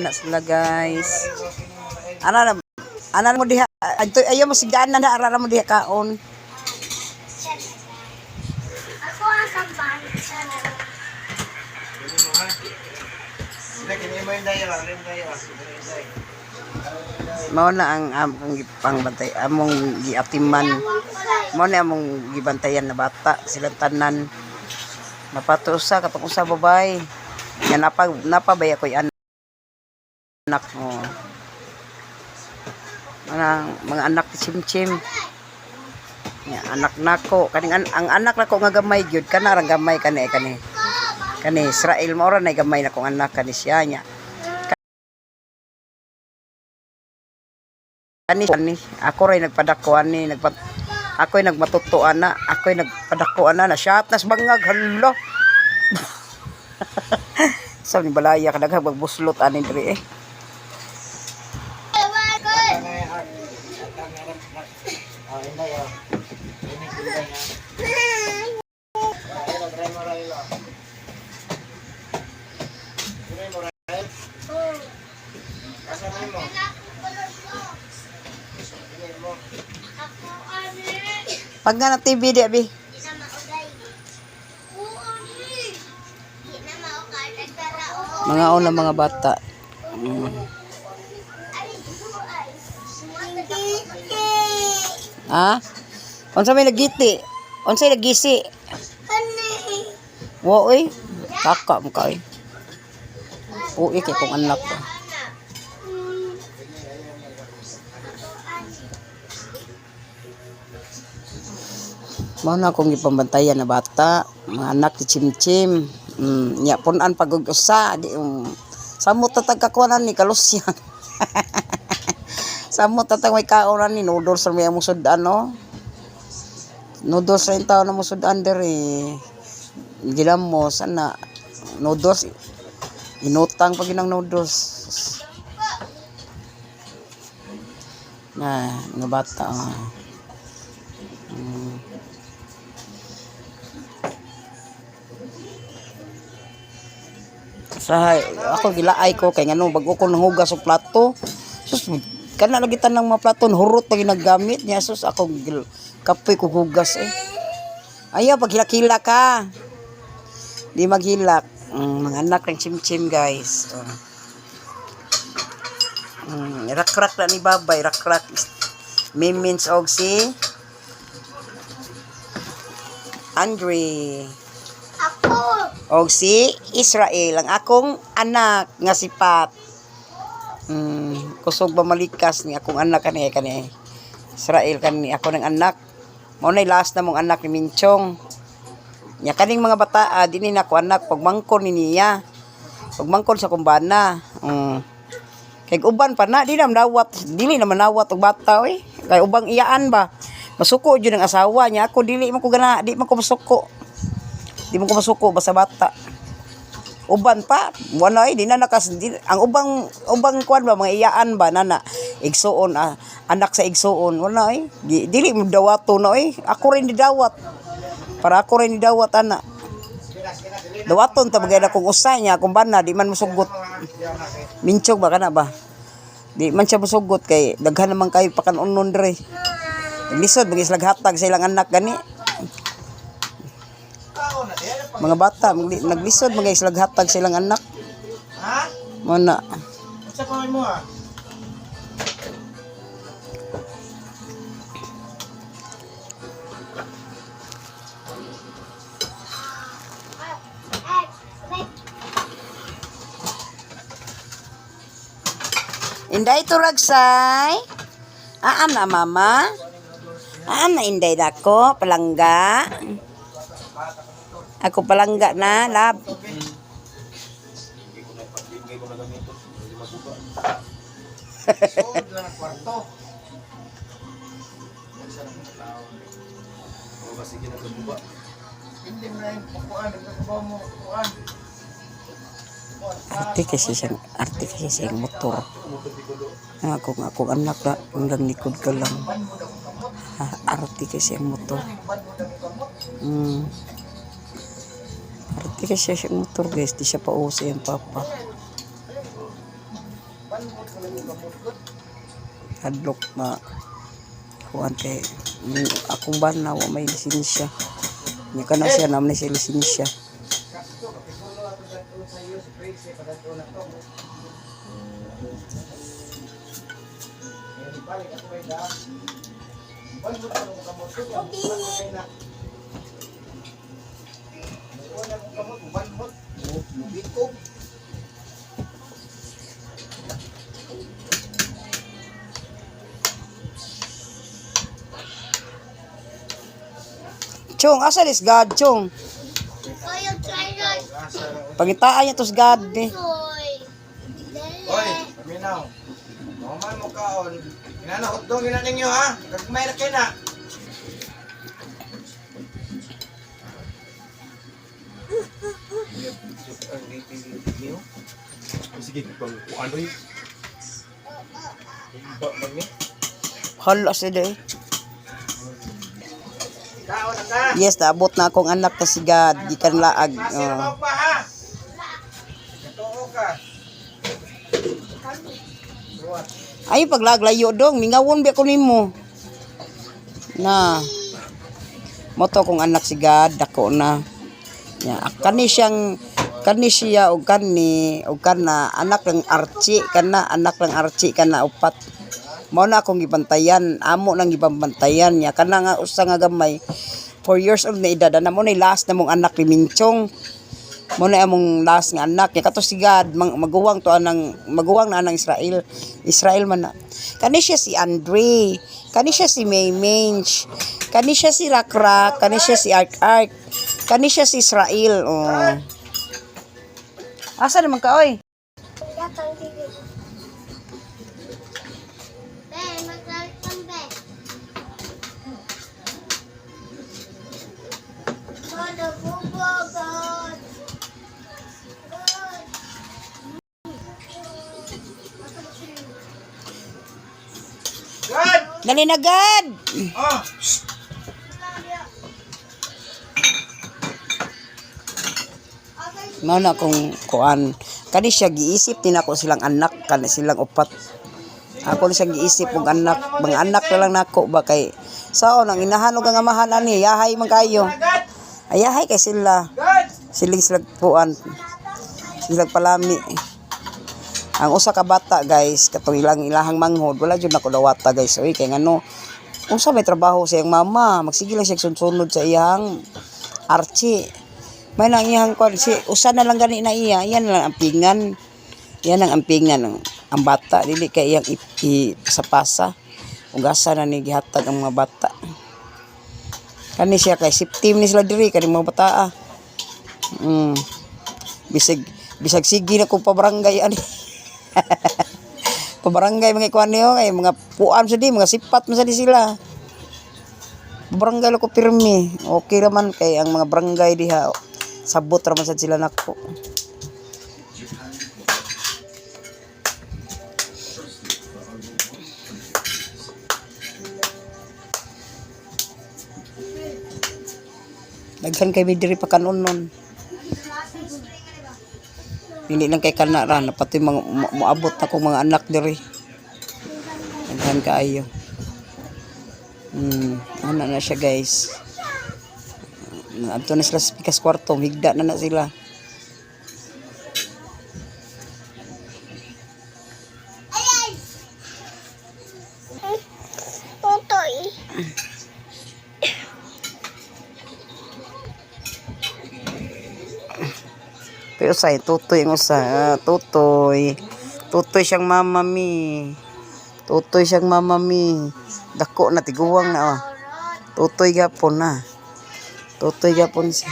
Ana sila, guys. Ana na ana mo diha adto, ayaw mo sigdaan na ara mo diha kaon. Ako ang sambahan. Hindi, kini mo yung dayo. Ano yung dayo? Mao na ang among gipangbantay, among giatiman. Mao na among gibantayan na bata silang tanan. Napato usa katong usa babay. Nga napabay ako'y anak mo. Mga anak ni Chimchim. Nga anak nako kaning ang anak nako nga gamay gyud kana rang gamay kani kani. Kani Israel mao ra nay gamay na kong anak kani siya nya. Kani kani ako ray nagpadako ani ako'y nagmatuto ana, ako'y nagpadako ana na shot nas bangag, hala. Sa ni balaya ka daghang magbuslot ani diri eh. Oh, hindi oh. Ini hindi nga. Rael, try mo, Rael, oh. Try mo, Rael. Asa na mo? Ini mo. Ako ani. Pag nga na TV di abi. Di na mauday. Oo ani. Di na maukay. Nagtara oo. Mga una mga bata. Ay, ay. Ha? Unsa may nagiti? Unsay nagisi? Ani. Wo oy. Kaka mo kay. Uy kay kong anak ko. Mao na akong gipambantayan na bata, mga anak ni Chimchim. Nya punan pag usa di samot ta tagkakuanan ni kalusyan. Samot ta tag may kaonan ni noodles ra may among sudan, no. Noodles ra yung tao na mo sudan diri. Gilamos ana noodles inutang pag ginang noodles. Na, nga bata. Ah. Sa ako gilaay ko kay ngano bago ko nanghugas og plato. Sus, kana lagi tanang mga plato hurot pa ginagamit niya, sus, ako kapoy ko hugas eh. Ayaw paghilak-hilak ka. Di maghilak. Mga anak ng chimchim, guys. Oh. Rakrak na ni babay, rakrak. Mimins og si Andre. Ako. Og si Israel ang akong anak nga si Pat. Kusog ba malikas ni akong anak kani kani. Israel kani ako ng anak. Mao nay last na mong anak ni Minchong. Nya kaning mga bata dinhi na ako anak pagmangkon ni niya. Pagmangkon sa kumbana. Kay uban pa na di na dawat, dili na manawat og bata oy. Kay ubang iyaan ba. Masuko jud ang asawa niya, ako dili man ko gana, di man ko masuko. Di mo ko masuko basta bata. Uban pa, wala eh, di na nakas, di, ang ubang, ubang kuan ba, mga iyaan ba, nana, igsuon, ah, anak sa igsuon, wala eh. Di, dili mo dawato na eh. Ako rin di dawat. Para ako rin di dawat, ana. Dawaton ta bagay na kung usay niya, kung bana, di man musugot. Minchog ba kana ba? Di man siya musugot kay daghan naman kayo pakanunon dre. Lisod magis hatag sa ilang anak gani. Mga bata naglisod mga islaghatag sa ilang anak. Ha? Mo na. Unsa pa mo ah? Ay, ay. Inday turagsay. Aam na mama. Aam na inday dako palangga. Ako palangga na lab. Sold lang ang kwarto. Hindi mo na yung pukuan, nagkakubaw mo, pukuan. Arte kasi siyang motor. Ang akong akong anak na hanggang likod ka lang. Ah, arte kasi ang motor. Arte kasi siyang motor, guys. Di siya pauso yung papa. Hadlok ma kuan kay akong bana wa may lisensya. Nya kana siya naman siya lisensya. Chong, asa is God, Chong? Koy, try not. Pangitaan niya to sa God ni. Soy. Oy, paminaw. Normal mo kaon. Inana hotdog ina ninyo ha. Gagmay ra kay na. Sige, pang ano yun? Ba, man ni? Hala sila eh. Kaon na ka. Yes, naabot na akong anak na si God. Gikan laag. Klase ra Oh. mao pa ha. Katuo ka. Ay, paglaglayo dong. Mingawon ba ko nimo? Na. Moto kong anak si God, dako na. Ya, kani siyang kani siya og kani og kana anak ng Archie kana anak ng Archie kana upat. Mao na akong gibantayan, amo nang gibantayan niya kana nga usa nga gamay 4 years old na edad na mo na last na mong anak ni Minchong. Mo na among last nga anak niya kato si God maguwang to anang maguwang na anang Israel. Israel man na. Kani siya si Andre, kani siya si May Mench, kani siya si Rakrak, kani siya si Ark Ark, kani siya si Israel. Oh. Asa naman ka oy? Yatang tigil. Be, maglalit kang be. God, bubo, God. God. God. Dali na God. Oh, Mao na akong kuan. Kani siya giisip din ako silang anak kani silang upat. Ako na siyang giisip og anak, mga anak na lang nako ba kay sao nang inahan og ang amahan ani yahay man kayo. God. Ayahay kay sila. God. Siling sila kuan. Silang palami. Ang usa ka bata guys, katong ilang ilahang manghod, wala jud nako dawata guys. Oy kay ngano unsa may trabaho sa iyang mama, magsige lang siya sunod sa iyang Archie. May nang iyang kuan si usa na lang gani na iya, iyan na lang ang pingan. Yan ang ampingan ang bata dili kay iyang ipasapasa. Ug asa na ni gihatag ang mga bata. Kani siya kay sip team ni sila diri kani mga bataa. Bisag bisag sige na kung pabarangay ani. Pabarangay mga ikuan niyo kay mga puan sa di, mga sipat man sa di sila. Barangay ko pirmi. Okay raman kay ang mga barangay diha sabot raman sad sila nako. Daghan kay mi diri pa kanon nun. Dili lang kay kana ra na pati mga moabot na kong mga anak diri. Daghan kaayo. Ana na siya guys. Adto na sila sa pikas kwarto, higda na na sila. Ay! Tutoy. Pero usay, tutoy ang usa. Ah, tutoy. Tutoy siyang mama mi. Tutoy siyang mama mi. Dako na, tiguwang na. Oh. Tutoy gapon na. Tutoy gapon siya.